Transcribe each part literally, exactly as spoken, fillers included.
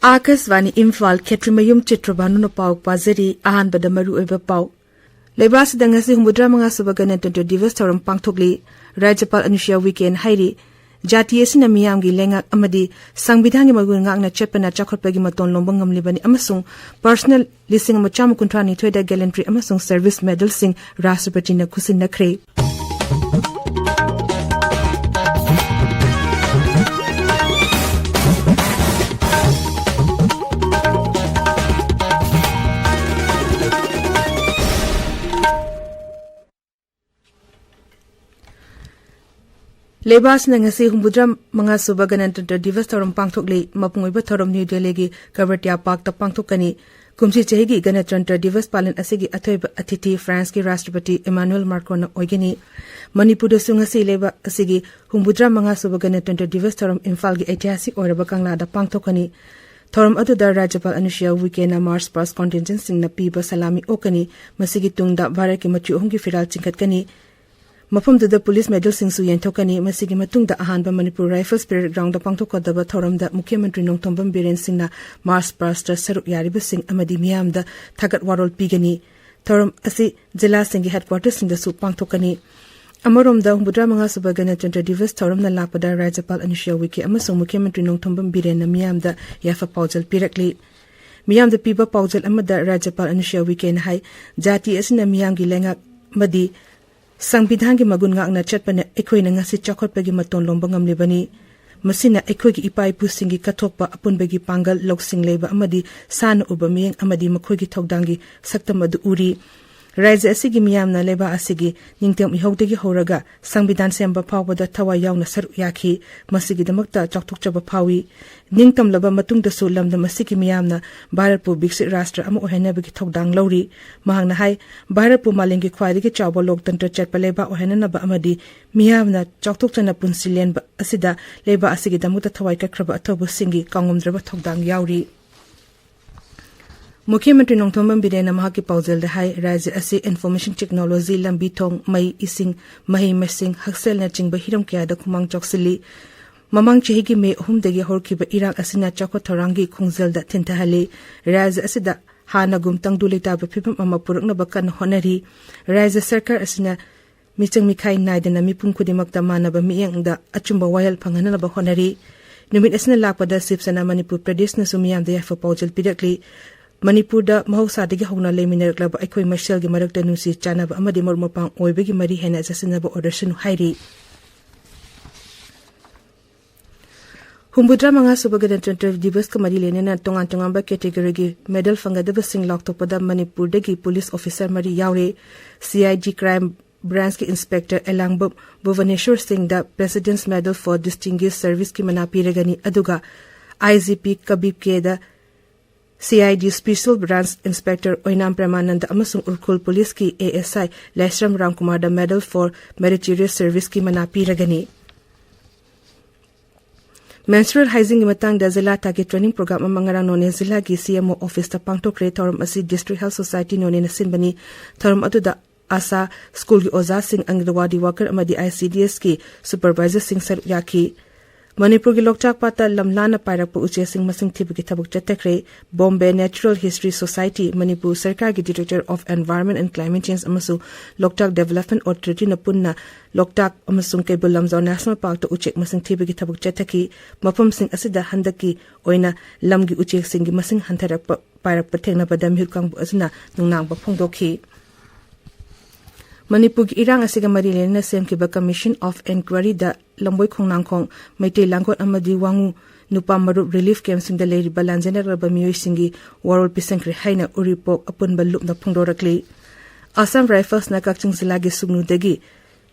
ꯑꯥꯀꯥꯁꯕꯥꯅꯤ ꯏꯝꯐꯥꯜ, ꯈꯦꯇ꯭ꯔꯤꯃꯌꯨꯝ ꯆꯤꯇ꯭ꯔꯕꯥꯅꯨꯅ ꯄꯥꯎ ꯄꯥꯖꯔꯤ꯫ ꯑꯍꯥꯟꯕꯗ ꯃꯔꯨꯑꯣꯏꯕ ꯄꯥꯎ꯫ ꯂꯩꯕꯥꯛ ꯑꯁꯤꯗ ꯉꯁꯤ ꯍꯨꯝꯐꯨꯇꯔꯥ ꯃꯉꯥ ꯁꯨꯕ ꯒꯅꯇꯟꯇ꯭ꯔ ꯗꯤꯕꯁ ꯊꯧꯔꯝ ꯄꯥꯡꯊꯣꯛꯂꯤ꯫ ꯔꯥꯖ꯭ꯌꯄꯥꯜ ꯑꯅꯨꯁꯨꯌꯥ ꯎꯏꯀꯦꯅ ꯍꯥꯏꯔꯤ, ꯖꯥꯇꯤ ꯑꯁꯤꯅ ꯃꯤꯌꯥꯝꯒꯤ ꯂꯩꯉꯥꯛ ꯑꯃꯗꯤ ꯁꯪꯕꯤꯙꯥꯟꯒꯤ ꯃꯒꯨꯟ ꯉꯥꯛꯅ ꯆꯠꯄꯅ ꯆꯥꯎꯈꯠꯄꯒꯤ ꯃꯇꯣꯟ ꯂꯣꯝꯕ ꯉꯝꯂꯤꯕꯅꯤ ꯑꯃꯁꯨꯡ ꯄꯔꯁꯅꯦꯜ ꯂꯤꯁꯤꯡ ꯑꯃ ꯆꯥꯝꯃ ꯀꯨꯟꯊ꯭ꯔꯥ ꯅꯤꯊꯣꯏꯗ ꯒꯦꯂꯦꯟꯇ꯭ꯔꯤ ꯑꯃꯁꯨꯡ ꯁꯔꯚꯤꯁ ꯃꯦꯗꯜꯁꯤꯡ ꯔꯥꯁꯇ꯭ꯔꯄꯇꯤꯅ ꯈꯨꯠꯁꯤꯟꯅꯈ꯭ꯔꯦ꯫ ꯂꯩꯕꯥꯛ ꯑꯁꯤꯅ ꯉꯁꯤ ꯍꯨꯝꯐꯨꯇꯔꯥ ꯃꯉꯥ ꯁꯨꯕ ꯒꯅꯇꯟꯇ꯭ꯔ ꯗꯤꯕꯁ ꯊꯧꯔꯝ ꯄꯥꯡꯊꯣꯛꯂꯤ꯫ ꯃꯄꯨꯡ ꯑꯣꯏꯕ ꯊꯧꯔꯝ ꯅ꯭ꯌꯨ ꯗꯦꯜꯂꯤꯒꯤ ꯀꯕꯔꯇꯤꯌꯥ ꯄꯥꯔꯛꯇ ꯄꯥꯡꯊꯣꯛꯀꯅꯤ꯫ ꯀꯨꯝꯁꯤ ꯆꯍꯤꯒꯤ ꯒꯅꯇꯟꯇ꯭ꯔ ꯗꯤꯕꯁ ꯄꯥꯂꯟ ꯑꯁꯤꯒꯤ ꯑꯊꯣꯏꯕ ꯑꯇꯤꯊꯤ ꯐ꯭ꯔꯥꯟꯁꯀꯤ ꯔꯥꯁꯇ꯭ꯔꯄꯇꯤ ꯏꯃꯥꯅꯨꯑꯦꯜ ꯃꯥꯀ꯭ꯔꯣꯟꯅ ꯑꯣꯏꯒꯅꯤ꯫ ꯃꯅꯤꯄꯨꯔꯗꯁꯨ ꯉꯁꯤ ꯂꯩꯕꯥꯛ ꯑꯁꯤꯒꯤ ꯍꯨꯝꯐꯨꯇꯔꯥ ꯃꯉꯥ ꯁꯨꯕ ꯒꯅꯇꯟꯇ꯭ꯔ ꯗꯤꯕꯁ ꯊꯧꯔꯝ ꯏꯝꯐꯥꯜꯒꯤ ꯑꯩꯇꯤꯍꯥꯁꯤꯛ ꯑꯣꯏꯔꯕ ꯀꯪꯂꯥꯗ ꯄꯥꯡꯊꯣꯛꯀꯅꯤ꯫ ꯊꯧꯔꯝ ꯑꯗꯨꯗ ꯔꯥꯖ꯭ꯌꯄꯥꯜ ꯑꯅꯨꯁꯨꯌꯥ ꯎꯏꯀꯦꯅ ꯃꯥꯔꯆ ꯄꯥꯁ ꯀꯣꯟꯇꯤꯟꯖꯦꯟꯁꯤꯡꯅ ꯄꯤꯕ ꯁꯂꯥꯃꯤ ꯑꯣꯛꯀꯅꯤ꯫ ꯃꯁꯤꯒꯤ ꯇꯨꯡꯗ ꯚꯥꯔꯠꯀꯤ ꯃꯆꯨ ꯑꯍꯨꯝꯒꯤ ꯐꯤꯔꯥꯜ ꯆꯤꯡꯈꯠꯀꯅꯤ꯫ ꯃꯐꯝꯗꯨꯗ ꯄꯨꯂꯤꯁ ꯃꯦꯗꯜꯁꯤꯡꯁꯨ ꯌꯦꯟꯊꯣꯛꯀꯅꯤ꯫ ꯃꯁꯤꯒꯤ ꯃꯇꯨꯡꯗ ꯑꯍꯥꯟꯕ ꯃꯅꯤꯄꯨꯔ ꯔꯥꯏꯐꯜꯁ ꯄꯦꯔꯦꯗ ꯒ꯭ꯔꯥꯎꯟꯗ ꯄꯥꯡꯊꯣꯛꯀꯗꯕ ꯊꯧꯔꯝꯗ ꯃꯨꯈ꯭ꯌ ꯃꯟꯇ꯭ꯔꯤ ꯅꯣꯡꯊꯣꯝꯕꯝ ꯕꯤꯔꯦꯟ ꯁꯤꯡꯅ ꯃꯥꯔꯆ ꯄꯥꯁꯇ ꯁꯔꯨꯛ ꯌꯥꯔꯤꯕꯁꯤꯡ ꯑꯃꯗꯤ ꯃꯤꯌꯥꯝꯗ ꯊꯥꯒꯠ ꯋꯥꯔꯣꯜ ꯄꯤꯒꯅꯤ꯫ ꯊꯧꯔꯝ ꯑꯁꯤ ꯖꯤꯂꯥꯁꯤꯡꯒꯤ ꯍꯦꯗꯀ꯭ꯋꯥꯇꯔꯁꯤꯡꯗꯁꯨ ꯄꯥꯡꯊꯣꯛꯀꯅꯤ꯫ ꯑꯃꯔꯣꯝꯗ, ꯍꯨꯝꯐꯨꯇꯔꯥ ꯃꯉꯥ ꯁꯨꯕ ꯒꯅꯇꯟꯇ꯭ꯔ ꯗꯤꯕꯁ ꯊꯧꯔꯝꯅ ꯂꯥꯛꯄꯗ ꯔꯥꯖ꯭ꯌꯄꯥꯜ ꯑꯅꯨꯁꯨꯌꯥ ꯎꯏꯀꯦ ꯑꯃꯁꯨꯡ ꯃꯨꯈ꯭ꯌ ꯃꯟꯇ꯭ꯔꯤ ꯅꯣꯡꯊꯣꯝꯕꯝ ꯕꯤꯔꯦꯟꯅ ꯃꯤꯌꯥꯝꯗ ꯌꯥꯏꯐ ꯄꯥꯎꯖꯦꯜ ꯄꯤꯔꯛꯂꯤ꯫ ꯃꯤꯌꯥꯝꯗ ꯄꯤꯕ ꯄꯥꯎꯖꯦꯜ ꯑꯃꯗ ꯔꯥꯖ꯭ꯌꯄꯥꯜ ꯑꯅꯨꯁꯨꯌꯥ ꯎꯏꯀꯦꯅ ꯍꯥꯏ, ꯖꯥꯇꯤ ꯑꯁꯤꯅ ꯃꯤꯌꯥꯝꯒꯤ ꯂꯩꯉꯥꯛ ꯑꯃꯗꯤ ꯁꯪꯕꯤꯙꯥꯟꯒꯤ ꯃꯒꯨꯟ ꯉꯥꯛꯅ ꯆꯠꯄꯅ ꯑꯩꯈꯣꯏꯅ ꯉꯁꯤ ꯆꯥꯎꯈꯠꯄꯒꯤ ꯃꯇꯣꯟ ꯂꯣꯝꯕ ꯉꯝꯂꯤꯕꯅꯤ꯫ ꯃꯁꯤꯅ ꯑꯩꯈꯣꯏꯒꯤ ꯏꯄꯥ ꯏꯄꯨꯁꯤꯡꯒꯤ ꯀꯠꯊꯣꯛꯄ ꯑꯄꯨꯟꯕꯒꯤ ꯄꯥꯡꯒꯜ, ꯂꯧꯁꯤꯡ ꯂꯩꯕ ꯑꯃꯗꯤ ꯁꯥꯟꯅ ꯎꯕ ꯃꯤꯠꯌꯦꯡ ꯑꯃꯗꯤ ꯃꯈꯣꯏꯒꯤ ꯊꯧꯗꯥꯡꯒꯤ ꯁꯛꯇꯝ ꯑꯗꯨ ꯎꯔꯤ꯫ ꯔꯥꯖ꯭ꯌ ꯑꯁꯤꯒꯤ ꯃꯤꯌꯥꯝꯅ ꯂꯩꯕꯥꯛ ꯑꯁꯤꯒꯤ ꯅꯤꯡꯇꯝ ꯏꯍꯧꯗꯒꯤ ꯍꯧꯔꯒ ꯁꯪꯕꯤꯙꯥꯟ ꯁꯦꯝꯕ ꯐꯥꯎꯕꯗ ꯊꯋꯥꯏ ꯌꯥꯎꯅ ꯁꯔꯨꯛ ꯌꯥꯈꯤ꯫ ꯃꯁꯤꯒꯤꯗꯃꯛꯇ ꯆꯥꯎꯊꯣꯛꯆꯕ ꯐꯥꯎꯏ꯫ ꯅꯤꯡꯇꯝꯂꯕ ꯃꯇꯨꯡꯗꯁꯨ ꯂꯝꯗꯝ ꯑꯁꯤꯒꯤ ꯃꯤꯌꯥꯝꯅ ꯚꯥꯔꯠꯄꯨ ꯕꯤꯛꯁꯤꯠ ꯔꯥꯁꯇ꯭ꯔ ꯑꯃ ꯑꯣꯏꯍꯟꯅꯕꯒꯤ ꯊꯧꯗꯥꯡ ꯂꯧꯔꯤ꯫ ꯃꯍꯥꯛꯅ ꯍꯥꯏ, ꯚꯥꯔꯠꯄꯨ ꯃꯥꯂꯦꯝꯒꯤ ꯈ꯭ꯋꯥꯏꯗꯒꯤ ꯆꯥꯎꯕ ꯂꯣꯛꯇꯟꯇ꯭ꯔ ꯆꯠꯄ ꯂꯩꯕꯥꯛ ꯑꯣꯏꯍꯟꯅꯅꯕ ꯑꯃꯗꯤ ꯃꯤꯌꯥꯝꯅ ꯆꯥꯎꯊꯣꯛꯆꯅ ꯄꯨꯟꯁꯤ ꯂꯦꯟꯕ ꯑꯁꯤꯗ ꯂꯩꯕꯥꯛ ꯑꯁꯤꯒꯤꯗꯃꯛꯇ ꯊꯋꯥꯏ ꯀꯠꯈ꯭ꯔꯕ ꯑꯊꯧꯕꯁꯤꯡꯒꯤ ꯀꯥꯎꯉꯝꯗ꯭ꯔꯕ ꯊꯧꯗꯥꯡ ꯌꯥꯎꯔꯤ꯫ ꯃꯨꯈ꯭ꯌ ꯃꯟꯇ꯭ꯔꯤ ꯅꯣꯡꯊꯣꯝꯕꯝ ꯕꯤꯔꯦꯟꯅ ꯃꯍꯥꯛꯀꯤ ꯄꯥꯎꯖꯦꯜꯗ ꯍꯥꯏ, ꯔꯥꯖ꯭ꯌ ꯑꯁꯤ ꯏꯟꯐꯣꯔꯃꯦꯁꯟ ꯇꯦꯛꯅꯣꯂꯣꯖꯤ, ꯂꯝꯕꯤ ꯊꯣꯡ, ꯃꯩ, ꯏꯁꯤꯡ, ꯃꯍꯩ ꯃꯁꯤꯡ, ꯍꯛꯁꯦꯜꯅꯆꯤꯡꯕ ꯍꯤꯔꯝ ꯀꯌꯥꯗ ꯈꯨꯃꯥꯡ ꯆꯥꯎꯁꯤꯜꯂꯤ꯫ ꯃꯃꯥꯡ ꯆꯍꯤꯒꯤ ꯃꯦ ꯑꯍꯨꯝꯗꯒꯤ ꯍꯧꯔꯛꯈꯤꯕ ꯏꯔꯥꯡ ꯑꯁꯤꯅ ꯆꯥꯎꯈꯠ ꯊꯧꯔꯥꯡꯒꯤ ꯈꯣꯡꯖꯦꯜꯗ ꯊꯤꯟꯊꯍꯜꯂꯤ꯫ ꯔꯥꯖ꯭ꯌ ꯑꯁꯤꯗ ꯍꯥꯟꯅꯒꯨꯝ ꯇꯪꯗꯨ ꯂꯩꯇꯥꯕ ꯐꯤꯕꯝ ꯑꯃ ꯄꯨꯔꯛꯅꯕ ꯀꯟꯅ ꯍꯣꯠꯅꯔꯤ꯫ ꯔꯥꯖ꯭ꯌ ꯁꯔꯀꯥꯔ ꯑꯁꯤꯅ ꯃꯤꯆꯪ ꯃꯤꯈꯥꯏ ꯅꯥꯏꯗꯅ ꯃꯤꯄꯨꯝ ꯈꯨꯗꯤꯡꯃꯛꯇ ꯃꯥꯟꯅꯕ ꯃꯤꯠꯌꯦꯡꯗ ꯑꯆꯨꯝꯕ ꯋꯥꯌꯦꯜ ꯐꯪꯍꯟꯅꯕ ꯍꯣꯠꯅꯔꯤ꯫ ꯅꯨꯃꯤꯠ ꯑꯁꯤꯅ ꯂꯥꯛꯄꯗ ꯁꯤꯕ ꯁꯦꯅꯥ ꯃꯅꯤꯄꯨꯔ ꯄ꯭ꯔꯗꯦꯁꯅꯁꯨ ꯃꯤꯌꯥꯝꯗ ꯌꯥꯏꯐ ꯄꯥꯎꯖꯦꯜ ꯄꯤꯔꯛꯂꯤ꯫ ꯃꯅꯤꯄꯨꯔꯗ ꯃꯍꯧꯁꯥꯗꯒꯤ ꯍꯧꯅ ꯂꯩꯃꯤꯟꯅꯔꯛꯂꯕ ꯑꯩꯈꯣꯏ ꯃꯁꯦꯜꯒꯤ ꯃꯔꯛꯇ ꯅꯨꯡꯁꯤ ꯆꯥꯟꯅꯕ ꯑꯃꯗꯤ ꯃꯔꯨꯞ ꯃꯄꯥꯡ ꯑꯣꯏꯕꯒꯤ ꯃꯔꯤ ꯍꯦꯟꯅ ꯆꯠꯁꯤꯟꯅꯕ ꯑꯣꯏꯔꯁꯅꯨ ꯍꯥꯏꯔꯤ꯫ ꯍꯨꯝꯐꯨꯇꯔꯥ ꯃꯉꯥ ꯁꯨꯕ ꯒꯅꯇꯟꯇ꯭ꯔ ꯗꯤꯕꯁꯀ ꯃꯔꯤ ꯂꯩꯅꯅ ꯇꯣꯉꯥꯟ ꯇꯣꯉꯥꯟꯕ ꯀꯦꯇꯦꯒꯣꯔꯤꯒꯤ ꯃꯦꯗꯜ ꯐꯪꯒꯗꯕꯁꯤꯡ ꯂꯥꯎꯊꯣꯛꯄꯗ ꯃꯅꯤꯄꯨꯔꯗꯒꯤ ꯄꯨꯂꯤꯁ ꯑꯣꯐꯤꯁꯥꯔ ꯃꯔꯤ ꯌꯥꯎꯔꯦ꯫ ꯁꯤ ꯑꯥꯏ ꯗꯤ ꯀ꯭ꯔꯥꯏꯝ ꯕ꯭ꯔꯥꯟꯁꯀꯤ ꯏꯟꯁꯄꯦꯛꯇꯔ ꯑꯦꯂꯥꯡꯕꯝ ꯚꯨꯕꯅꯦꯁꯣꯔ ꯁꯤꯡꯗ ꯄ꯭ꯔꯦꯁꯤꯗꯦꯟꯠꯁ ꯃꯦꯗꯜ ꯐꯣꯔ ꯗꯤꯁꯇꯤꯡꯒ꯭ꯋꯤꯁ ꯁꯔꯚꯤꯁꯀꯤ ꯃꯅꯥ ꯄꯤꯔꯒꯅꯤ, ꯑꯗꯨꯒ ꯑꯥꯏ ꯖꯤ ꯄꯤ ꯀꯕꯤꯞ ꯀꯦꯗ C I D special branch inspector ꯑꯣꯏꯅꯥꯝ ꯄ꯭ꯔꯦꯃꯥꯅꯟꯗ ꯑꯃꯁꯨꯡ ꯎꯔꯈꯨꯜ ꯄꯨꯂꯤꯁꯀꯤ A S I Laishram ꯔꯥꯝꯀꯨꯃꯥꯔꯗ medal four ꯃꯦꯔꯤꯇꯣꯔꯤꯌꯁ ꯁꯔꯚꯤꯁꯀꯤ ꯃꯅꯥ ꯄꯤꯔꯒꯅꯤ꯫ ꯃꯦꯟꯁꯇ꯭ꯔꯨꯑꯦꯜ ꯍꯥꯏꯖꯤꯟꯒꯤ ꯃꯇꯥꯡꯗ ꯖꯤꯂꯥ ꯊꯥꯛꯀꯤ ꯇ꯭ꯔꯦꯅꯤꯡ ꯄ꯭ꯔꯣꯒ꯭ꯔꯥꯝ ꯑꯃ ꯉꯔꯥꯡ ꯅꯣꯅꯦ ꯖꯤꯂꯥꯒꯤ ꯁꯤ ꯑꯦꯝ ꯑꯣ ꯑꯣꯐꯤꯁꯇ ꯄꯥꯡꯊꯣꯛꯈ꯭ꯔꯦ꯫ ꯊꯧꯔꯝ ꯑꯁꯤ ꯗꯤꯁꯇ꯭ꯔꯤꯛ ꯍꯦꯜꯊ ꯁꯣꯁꯥꯏꯇꯤ ꯅꯣꯅꯦꯅ ꯁꯤꯟꯕꯅꯤ꯫ ꯊꯧꯔꯝ ꯑꯗꯨꯗ ꯑꯥꯁꯥ, ꯁ꯭ꯀꯨꯜꯒꯤ ꯑꯣꯖꯥꯁꯤꯡ, ꯑꯪꯒꯅꯋꯥꯗꯤ ꯋꯥꯀꯔ ꯑꯃꯗꯤ ꯑꯥꯏ ꯁꯤ ꯗꯤ ꯑꯦꯁꯀꯤ ꯁꯨꯄꯔꯚꯥꯏꯖꯔꯁꯤꯡ ꯁꯔꯨꯛ ꯌꯥꯈꯤ꯫ ꯃꯅꯤꯄꯨꯔꯒꯤ ꯂꯣꯛꯇꯥꯛ ꯄꯥꯠꯇ ꯂꯝꯂꯥꯟꯅ ꯄꯥꯏꯔꯛꯄ ꯎꯆꯦꯛꯁꯤꯡ ꯃꯁꯤꯡ ꯊꯤꯕꯒꯤ ꯊꯕꯛ ꯆꯠꯊꯈ꯭ꯔꯦ꯫ Bombay natural history society, Manipur ꯁꯔꯀꯥꯔꯒꯤ directorate of environment and climate change ꯑꯃꯁꯨꯡ ꯂꯣꯛꯇꯥꯛ ꯗꯦꯕꯂꯞꯃꯦꯟꯠ ꯑꯣꯊꯣꯔꯤꯇꯤꯅ ꯄꯨꯟꯅ ꯂꯣꯛꯇꯥꯛ ꯑꯃꯁꯨꯡ ꯀꯩꯕꯨꯜ ꯂꯝꯖꯥꯎ ꯅꯦꯁꯅꯦꯜ ꯄꯥꯔꯛꯇ ꯎꯆꯦꯛ ꯃꯁꯤꯡ ꯊꯤꯕꯒꯤ ꯊꯕꯛ ꯆꯠꯊꯈꯤ꯫ ꯃꯐꯝꯁꯤꯡ ꯑꯁꯤꯗ ꯍꯟꯗꯛꯀꯤ ꯑꯣꯏꯅ ꯂꯝꯒꯤ ꯎꯆꯦꯛꯁꯤꯡꯒꯤ ꯃꯁꯤꯡ ꯍꯟꯊꯔꯛꯄ ꯄꯥꯏꯔꯛꯄ ꯊꯦꯡꯅꯕꯗ ꯃꯤꯍꯨꯠ ꯀꯥꯡꯕꯨ ꯑꯁꯤꯅ ꯅꯨꯡꯅꯥꯡꯕ ꯐꯣꯡꯗꯣꯛꯈꯤ꯫ ꯃꯅꯤꯄꯨꯔꯒꯤ ꯏꯔꯥꯡ ꯑꯁꯤꯒ ꯃꯔꯤ ꯂꯩꯅꯅ ꯁꯦꯝꯈꯤꯕ ꯀꯃꯤꯁꯟ ꯑꯣꯐ ꯏꯟꯀ꯭ꯋꯥꯔꯤꯗ ꯂꯝꯕꯣꯏ ꯈꯣꯡꯅꯥꯡꯈꯣꯡ, ꯃꯩꯇꯩ ꯂꯥꯡꯒꯣꯜ ꯑꯃꯗꯤ ꯋꯥꯉꯨ ꯅꯨꯄꯥ ꯃꯔꯨꯞ ꯔꯤꯂꯤꯐ ꯀꯦꯝꯞꯁꯤꯡꯗ ꯂꯩꯔꯤꯕ ꯂꯥꯟꯖꯦꯟꯅꯔꯛꯂꯕ ꯃꯤꯑꯣꯏꯁꯤꯡꯒꯤ ꯋꯥꯔꯣꯜ ꯄꯤꯁꯤꯟꯈ꯭ꯔꯦ ꯍꯥꯏꯅ ꯎꯔꯤꯄꯣꯛ ꯑꯄꯨꯟꯕ ꯂꯨꯞꯅ ꯐꯣꯡꯗꯣꯔꯛꯂꯤ꯫ ꯑꯁꯥꯝ ꯔꯥꯏꯐꯜꯁꯅ ꯀꯛꯆꯤꯡ ꯖꯤꯂꯥꯒꯤ ꯁꯨꯒꯅꯨꯗꯒꯤ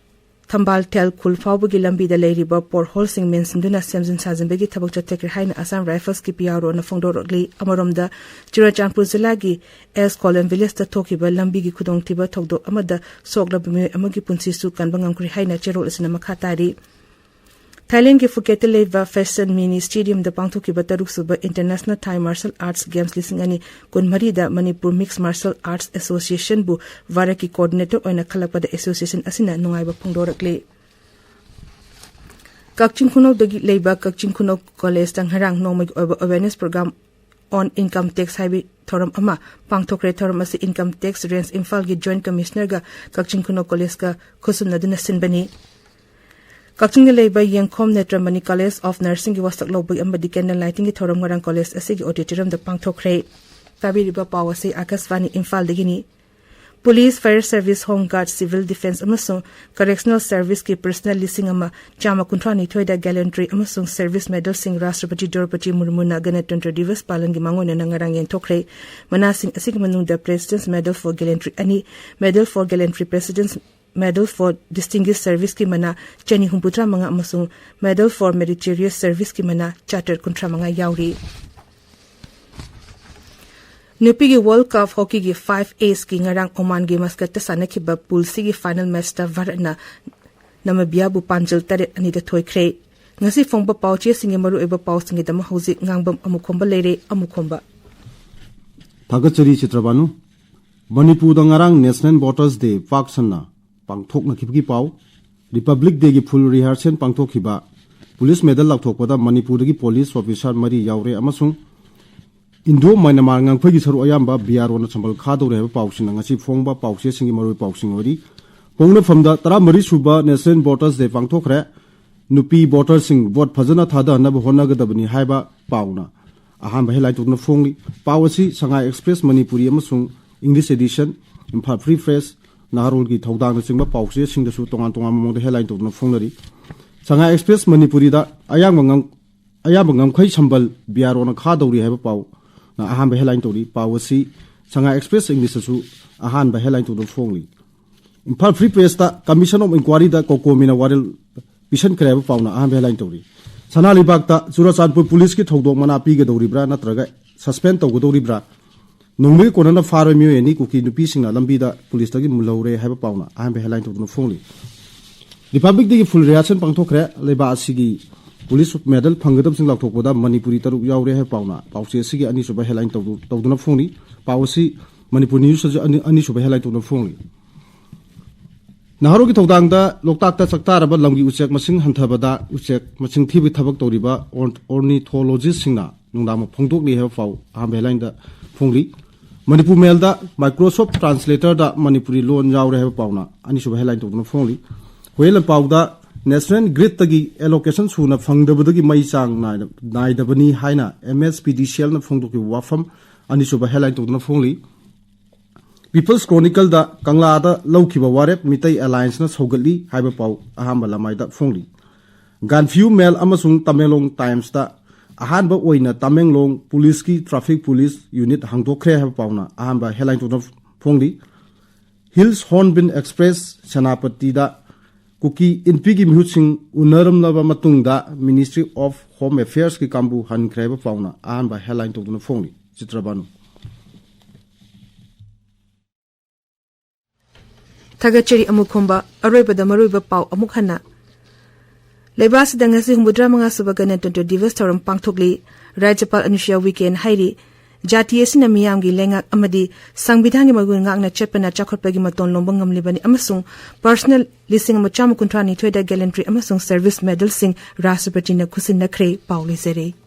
ꯊꯝꯕꯥꯜ ꯊꯦꯜ ꯈꯨꯜ ꯐꯥꯎꯕꯒꯤ ꯂꯝꯕꯤꯗ ꯂꯩꯔꯤꯕ ꯄꯣꯠꯍꯣꯜꯁꯤꯡ ꯃꯦꯟꯁꯤꯟꯗꯨꯅ ꯁꯦꯝꯖꯤꯟ ꯁꯥꯖꯤꯟꯕꯒꯤ ꯊꯕꯛ ꯆꯠꯊꯈ꯭ꯔꯦ ꯍꯥꯏꯅ ꯑꯁꯥꯝ ꯔꯥꯏꯐꯜꯁꯀꯤ ꯄꯤ ꯑꯥꯔ ꯑꯣꯅ ꯐꯣꯡꯗꯣꯔꯛꯂꯤ꯫ ꯑꯃꯔꯣꯝꯗ, ꯆꯨꯔꯆꯥꯟꯄꯨꯔ ꯖꯤꯂꯥꯒꯤ ꯑꯦꯁ ꯀꯣꯂꯝ ꯚꯤꯂꯦꯖꯇ ꯊꯣꯛꯈꯤꯕ ꯂꯝꯕꯤꯒꯤ ꯈꯨꯗꯣꯡꯊꯤꯕ ꯊꯧꯗꯣꯛ ꯑꯃꯗ ꯁꯣꯛꯂꯕ ꯃꯤꯑꯣꯏ ꯑꯃꯒꯤ ꯄꯨꯟꯁꯤꯁꯨ ꯀꯟꯕ ꯉꯝꯈ꯭ꯔꯦ ꯍꯥꯏꯅ ꯆꯦꯔꯣꯜ ꯑꯁꯤꯅ ꯃꯈꯥ ꯇꯥꯔꯤ꯫ ꯊꯥꯏꯂꯦꯟꯗꯒꯤ ꯐꯨꯀꯦꯠꯇ ꯂꯩꯕ ꯐꯦꯁꯟ ꯃꯤꯅꯤ ꯁ꯭ꯇꯦꯗꯤꯌꯝꯗ ꯄꯥꯡꯊꯣꯛꯈꯤꯕ ꯇꯔꯨꯛꯁꯨꯕ ꯏꯟꯇꯔꯅꯦꯁꯅꯦꯜ ꯊꯥꯏ ꯃꯥꯔꯁꯦꯜ ꯑꯥꯔꯠꯁ ꯒꯦꯝꯁ ꯂꯤꯁꯤꯡ ꯑꯅꯤ ꯀꯨꯟꯃꯔꯤꯗ ꯃꯅꯤꯄꯨꯔ ꯃꯤꯛꯁ ꯃꯥꯔꯁꯦꯜ ꯑꯥꯔꯠꯁ ꯑꯦꯁꯣꯁꯤꯌꯦꯁꯟꯕꯨ ꯚꯥꯔꯠꯀꯤ ꯀꯣꯑꯣꯔꯗꯤꯅꯦꯇꯔ ꯑꯣꯏꯅ ꯈꯜꯂꯛꯄꯗ ꯑꯦꯁꯣꯁꯤꯌꯦꯁꯟ ꯑꯁꯤꯅ ꯅꯨꯡꯉꯥꯏꯕ ꯐꯣꯡꯗꯣꯔꯛꯂꯤ꯫ ꯀꯛꯆꯤꯡ ꯈꯨꯅꯧꯗꯒꯤ ꯂꯩꯕ ꯀꯛꯆꯤꯡ ꯈꯨꯅꯧ ꯀꯣꯂꯦꯖꯇ ꯉꯔꯥꯡ ꯅꯣꯡꯃꯒꯤ ꯑꯣꯏꯕ awareness program on income tax ꯍꯥꯏꯕ ꯊꯧꯔꯝ ꯑꯃ ꯄꯥꯡꯊꯣꯛꯈ꯭ꯔꯦ꯫ ꯊꯧꯔꯝ ꯑꯁꯤ Income Tax Range ꯏꯝꯐꯥꯜꯒꯤ Joint Commissionerꯒ ꯀꯛꯆꯤꯡ ꯈꯨꯅꯧ ꯀꯣꯂꯦꯖꯀ ꯈꯨꯠꯁꯝꯅꯗꯨꯅ ꯁꯤꯟꯕꯅꯤ꯫ ꯀꯛꯆꯤꯡꯗ ꯂꯩꯕ ꯌꯦꯡꯈꯣꯝ ꯅꯦꯇ꯭ꯔꯃꯅꯤ College of Nursingꯒꯤ ꯋꯥꯁꯛ ꯂꯧꯕꯒꯤ ꯑꯃꯗꯤ candle lightingꯒꯤ ꯊꯧꯔꯝ ꯉꯔꯥꯡ ꯀꯣꯂꯦꯖ ꯑꯁꯤꯒꯤ auditoriumꯗ ꯄꯥꯡꯊꯣꯛꯈ꯭ꯔꯦ꯫ ꯇꯥꯕꯤꯔꯤꯕ ꯄꯥꯎ ꯑꯁꯤ ꯑꯥꯀꯥꯁꯕꯥꯅꯤ ꯏꯝꯐꯥꯜꯗꯒꯤꯅꯤ꯫ Police, Fire Service, Home Guard, Civil Defence ꯑꯃꯁꯨꯡ Correctional Serviceꯀꯤ personnel ꯂꯤꯁꯤꯡ ꯑꯃ ꯆꯥꯝꯃ ꯀꯨꯟꯊ꯭ꯔꯥ ꯅꯤꯊꯣꯏꯗ gallantry ꯑꯃꯁꯨꯡ service medalꯁꯤꯡ ꯔꯥꯁꯇ꯭ꯔꯄꯇꯤ ꯗ꯭ꯔꯧꯄꯗꯤ ꯃꯨꯔꯃꯨꯅ ꯒꯅꯇꯟꯇ꯭ꯔ ꯗꯤꯕꯁ ꯄꯥꯂꯟꯒꯤ ꯃꯥꯡꯑꯣꯏꯅꯅ ꯉꯔꯥꯡ ꯌꯦꯟꯊꯣꯛꯈ꯭ꯔꯦ꯫ ꯃꯅꯥꯁꯤꯡ ꯑꯁꯤꯒꯤ ꯃꯅꯨꯡꯗ President's Medal for Gallantry ꯑꯅꯤ, Medal for Gallantry, President's Medal for Distinguished Serviceꯀꯤ ꯃꯅꯥ ꯆꯅꯤ ꯍꯨꯝꯐꯨꯇꯔꯥ ꯃꯉꯥ ꯑꯃꯁꯨꯡ Medal for Meritorious Serviceꯀꯤ ꯃꯅꯥ ꯆꯥꯇ꯭ꯔꯦꯠ ꯀꯨꯟꯊ꯭ꯔꯥ ꯃꯉꯥ ꯌꯥꯎꯔꯤ꯫ ꯅꯨꯄꯤꯒꯤ World Cup hockeyꯒꯤ five Aꯁꯀꯤ ꯉꯔꯥꯡ Omanꯒꯤ Muscatꯇ ꯁꯥꯟꯅꯈꯤꯕ Pool Cꯒꯤ final matchꯇ ꯚꯥꯔꯠꯅ ꯅꯃꯤꯕꯤꯌꯥꯕꯨ ꯄꯥꯟꯖꯜ ꯇꯔꯦꯠ ꯑꯅꯤꯗ ꯊꯣꯏꯈ꯭ꯔꯦ꯫ ꯉꯁꯤ ꯐꯣꯡꯕ ꯄꯥꯎꯆꯦꯁꯤꯡꯒꯤ ꯃꯔꯨꯑꯣꯏꯕ ꯄꯥꯎꯁꯤꯡꯒꯤꯗꯃꯛ ꯍꯧꯖꯤꯛ ꯉꯥꯡꯕꯝ ꯑꯃꯨꯈꯣꯝꯕ ꯂꯩꯔꯦ꯫ ꯑꯃꯨꯈꯣꯝꯕ꯫ ꯊꯥꯒꯠꯆꯔꯤ ꯆꯤꯇ꯭ꯔꯕꯥꯅꯨ꯫ ꯃꯅꯤꯄꯨꯔꯗ ꯉꯔꯥꯡ National Voters Day ꯄꯥꯛ ꯁꯟꯅ ꯄꯥꯡꯊꯣꯛꯅꯈꯤꯕꯒꯤ ꯄꯥꯎ꯫ Republic Dayꯒꯤ full rehearsal ꯄꯥꯡꯊꯣꯛꯈꯤꯕ꯫ Police medal ꯂꯥꯎꯊꯣꯛꯄꯗ ꯃꯅꯤꯄꯨꯔꯗꯒꯤ police officer ꯃꯔꯤ ꯌꯥꯎꯔꯦ ꯑꯃꯁꯨꯡ Indo Myanmar ꯉꯝꯈꯩꯒꯤ ꯁꯔꯨꯛ ꯑꯌꯥꯝꯕ BROꯅ ꯁꯝꯕꯜ ꯈꯥꯗꯧꯔꯦ ꯍꯥꯏꯕ ꯄꯥꯎꯁꯤꯅ ꯉꯁꯤ ꯐꯣꯡꯕ ꯄꯥꯎꯆꯦꯁꯤꯡꯒꯤ ꯃꯔꯨꯑꯣꯏꯕ ꯄꯥꯎꯁꯤꯡ ꯑꯣꯏꯔꯤ꯫ ꯄꯣꯛꯅꯐꯝꯗ ꯇꯔꯥꯃꯔꯤ ꯁꯨꯕ National Voters Day ꯄꯥꯡꯊꯣꯛꯈ꯭ꯔꯦ꯫ ꯅꯨꯄꯤ voterꯁꯤꯡ vote ꯐꯖꯅ ꯊꯥꯗꯍꯟꯅꯕ ꯍꯣꯠꯅꯒꯗꯕꯅꯤ ꯍꯥꯏꯕ ꯄꯥꯎꯅ ꯑꯍꯥꯟꯕ headline ꯇꯧꯗꯨꯅ ꯐꯣꯡꯂꯤ꯫ ꯄꯥꯎ ꯑꯁꯤ Sangai Express ꯃꯅꯤꯄꯨꯔꯤ ꯑꯃꯁꯨꯡ English edition, Imphal Free Press, ꯅꯍꯥꯔꯣꯜꯒꯤ ꯊꯧꯗꯥꯡꯅꯆꯤꯡꯕ ꯄꯥꯎꯆꯦꯁꯤꯡꯗꯁꯨ ꯇꯣꯉꯥꯟ ꯇꯣꯉꯥꯟꯕ ꯃꯑꯣꯡꯗ headline ꯇꯧꯗꯨꯅ ꯐꯣꯡꯅꯔꯤ꯫ Sangai Express ꯃꯅꯤꯄꯨꯔꯤꯗ ꯑꯌꯥꯝꯕ ꯉꯝ-, ꯑꯌꯥꯝꯕ ꯉꯝꯈꯩ ꯁꯝꯕꯜ BROꯅ ꯈꯥꯗꯧꯔꯤ ꯍꯥꯏꯕ ꯄꯥꯎꯅ ꯑꯍꯥꯟꯕ headline ꯇꯧꯔꯤ꯫ ꯄꯥꯎ ꯑꯁꯤ Sangai Express Englishꯇꯁꯨ ꯑꯍꯥꯟꯕ headline ꯇꯧꯗꯨꯅ ꯐꯣꯡꯂꯤ꯫ Imphal Free Pressꯇ Commission of Inquiryꯗ COCOMIꯅ ꯋꯥꯔꯦꯞ ꯄꯤꯁꯟꯈ꯭ꯔꯦ ꯍꯥꯏꯕ ꯄꯥꯎꯅ ꯑꯍꯥꯟꯕ headline ꯇꯧꯔꯤ꯫ ꯁꯅꯥ ꯂꯩꯕꯥꯛꯇ ꯆꯨꯔꯆꯥꯟꯄꯨꯔ policeꯀꯤ ꯊꯧꯗꯣꯛ ꯃꯅꯥ ꯄꯤꯒꯗꯧꯔꯤꯕ꯭ꯔꯥ ꯅꯠꯇ꯭ꯔꯒ suspend ꯇꯧꯒꯗꯧꯔꯤꯕ꯭ꯔꯥ? ꯅꯣꯡꯃꯩꯒꯤ ꯀꯣꯟꯅꯅ ꯐꯥꯔꯕ ꯃꯤꯑꯣꯏ ꯑꯅꯤ ꯀꯨꯀꯤ ꯅꯨꯄꯤꯁꯤꯡꯅ ꯂꯝꯕꯤꯗ policeꯇꯒꯤ ꯃꯨꯜꯍꯧꯔꯦ ꯍꯥꯏꯕ ꯄꯥꯎꯅ ꯑꯍꯥꯟꯕ headline ꯇꯧꯗꯨꯅ ꯐꯣꯡꯂꯤ꯫ Republic Dayꯒꯤ full rehearsal ꯄꯥꯡꯊꯣꯛꯈ꯭ꯔꯦ꯫ ꯂꯩꯕꯥꯛ ꯑꯁꯤꯒꯤ police medal ꯐꯪꯒꯗꯕꯁꯤꯡ ꯂꯥꯎꯊꯣꯛꯄꯗ ꯃꯅꯤꯄꯨꯔꯤ ꯇꯔꯨꯛ ꯌꯥꯎꯔꯦ ꯍꯥꯏꯕ ꯄꯥꯎꯅ ꯄꯥꯎꯆꯦ ꯑꯁꯤꯒꯤ ꯑꯅꯤꯁꯨꯕ headline ꯇꯧꯗꯨ-, ꯇꯧꯗꯨꯅ ꯐꯣꯡꯂꯤ꯫ ꯄꯥꯎ ꯑꯁꯤ ꯃꯅꯤꯄꯨꯔ Newsꯇꯁꯨ ꯑꯅꯤ-, ꯑꯅꯤꯁꯨꯕ headline ꯇꯧꯗꯨꯅ ꯐꯣꯡꯂꯤ꯫ ꯅꯍꯥꯔꯣꯜꯒꯤ ꯊꯧꯗꯥꯡꯗ ꯂꯣꯛꯇꯥꯛꯇ ꯆꯥꯛꯇꯥꯔꯕ ꯂꯝꯒꯤ ꯎꯆꯦꯛ ꯃꯁꯤꯡ ꯍꯟꯊꯕꯗ ꯎꯆꯦꯛ ꯃꯁꯤꯡ ꯊꯤꯕꯒꯤ ꯊꯕꯛ ꯇꯧꯔꯤꯕ ꯑꯣꯔ-, ornithologistꯁꯤꯡꯅ ꯅꯨꯡꯗꯥꯡ ꯐꯣꯡꯗꯣꯛꯂꯤ ꯍꯥꯏꯕ ꯄꯥꯎ ꯑꯍꯥꯟꯕ headlineꯗ ꯐꯣꯡꯂꯤ꯫ ꯃꯅꯤꯄꯨꯔ ꯃꯦꯜꯗ Microsoft Translatorꯗ ꯃꯅꯤꯄꯨꯔꯤ ꯂꯣꯟ ꯌꯥꯎꯔꯦ ꯍꯥꯏꯕ ꯄꯥꯎꯅ ꯑꯅꯤꯁꯨꯕ headline ꯇꯧꯗꯨꯅ ꯐꯣꯡꯂꯤ꯫ ꯍꯨꯌꯦꯟ ꯂꯥꯟꯄꯥꯎꯗ National Gridꯇꯒꯤ allocation ꯁꯨꯅ ꯐꯪꯗꯕꯗꯒꯤ ꯃꯩ ꯆꯥꯡ ꯅꯥꯏꯅ, ꯅꯥꯏꯗꯕꯅꯤ ꯍꯥꯏꯅ MSPDCLꯅ ꯐꯣꯡꯗꯣꯛꯈꯤꯕ ꯋꯥꯐꯝ ꯑꯅꯤꯁꯨꯕ headline ꯇꯧꯗꯨꯅ ꯐꯣꯡꯂꯤ꯫ People's Chronicleꯗ ꯀꯪꯂꯥꯗ ꯂꯧꯈꯤꯕ ꯋꯥꯔꯦꯞ ꯃꯤꯇꯩ Allianceꯅ ꯁꯧꯒꯠꯂꯤ ꯍꯥꯏꯕ ꯄꯥꯎ ꯑꯍꯥꯟꯕ ꯂꯃꯥꯏꯗ ꯐꯣꯡꯂꯤ꯫ ꯒꯥꯟꯐꯤꯌꯨ ꯃꯦꯜ ꯑꯃꯁꯨꯡ ꯇꯃꯦꯡꯂꯣꯡ Timesꯇ ꯑꯍꯥꯟꯕ ꯑꯣꯏꯅ ꯇꯃꯦꯡꯂꯣꯡ ꯄꯨꯂꯤꯁꯀꯤ traffic police unit ꯍꯥꯡꯗꯣꯛꯈ꯭ꯔꯦ ꯍꯥꯏꯕ ꯄꯥꯎꯅ ꯑꯍꯥꯟꯕ headline ꯇꯧꯗꯨꯅ ꯐꯣꯡꯂꯤ꯫ Hills Hornbill Express ꯁꯦꯅꯥꯄꯇꯤꯗ ꯀꯨꯀꯤ ꯏꯟꯄꯤꯒꯤ ꯃꯤꯍꯨꯠꯁꯤꯡ ꯎꯅꯔꯝꯂꯕ ꯃꯇꯨꯡꯗ Ministry of Home Affairsꯀꯤ ꯀꯥꯡꯕꯨ ꯍꯟꯈ꯭ꯔꯦ ꯍꯥꯏꯕ ꯄꯥꯎꯅ ꯑꯍꯥꯟꯕ headline ꯇꯧꯗꯨꯅ ꯐꯣꯡꯂꯤ꯫ ꯆꯤꯇ꯭ꯔꯕꯥꯅꯨ꯫ ꯊꯥꯒꯠꯆꯔꯤ ꯑꯃꯨꯛ ꯈꯨꯝꯕ꯫ ꯑꯔꯣꯏꯕꯗ ꯃꯔꯨꯑꯣꯏꯕ ꯄꯥꯎ ꯑꯃꯨꯛ ꯍꯟꯅ꯫ ꯂꯩꯕꯥꯛ ꯑꯁꯤꯗ ꯉꯁꯤ ꯍꯨꯝꯐꯨꯇꯔꯥ ꯃꯉꯥ ꯁꯨꯕ ꯒꯅꯇꯟꯇ꯭ꯔ ꯗꯤꯕꯁ ꯊꯧꯔꯝ ꯄꯥꯡꯊꯣꯛꯂꯤ꯫ ꯔꯥꯖ꯭ꯌꯄꯥꯜ ꯑꯅꯨꯁꯨꯏꯌꯥ ꯎꯏꯀꯦꯅ ꯍꯥꯏꯔꯤ, ꯖꯥꯇꯤ ꯑꯁꯤꯅ ꯃꯤꯌꯥꯝꯒꯤ ꯂꯩꯉꯥꯛ ꯑꯃꯗꯤ ꯁꯪꯕꯤꯙꯥꯟꯒꯤ ꯃꯒꯨꯟ ꯉꯥꯛꯅ ꯆꯠꯄꯅ ꯆꯥꯎꯈꯠꯄꯒꯤ ꯃꯇꯣꯟ ꯂꯣꯝꯕ ꯉꯝꯂꯤꯕꯅꯤ ꯑꯃꯁꯨꯡ ꯄꯔꯁꯅꯦꯜ ꯂꯤꯁꯤꯡ ꯑꯃ ꯆꯥꯝꯃ ꯀꯨꯟꯊ꯭ꯔꯥ ꯅꯤꯊꯣꯏꯗ ꯒꯦꯂꯦꯟꯇ꯭ꯔꯤ ꯑꯃꯁꯨꯡ ꯁꯔꯚꯤꯁ ꯃꯦꯗꯜꯁꯤꯡ ꯔꯥꯁꯇ꯭ꯔꯄꯇꯤꯅ ꯈꯨꯠꯁꯤꯟꯅꯈ꯭ꯔꯦ꯫ ꯄꯥꯎ ꯂꯣꯏꯖꯔꯦ꯫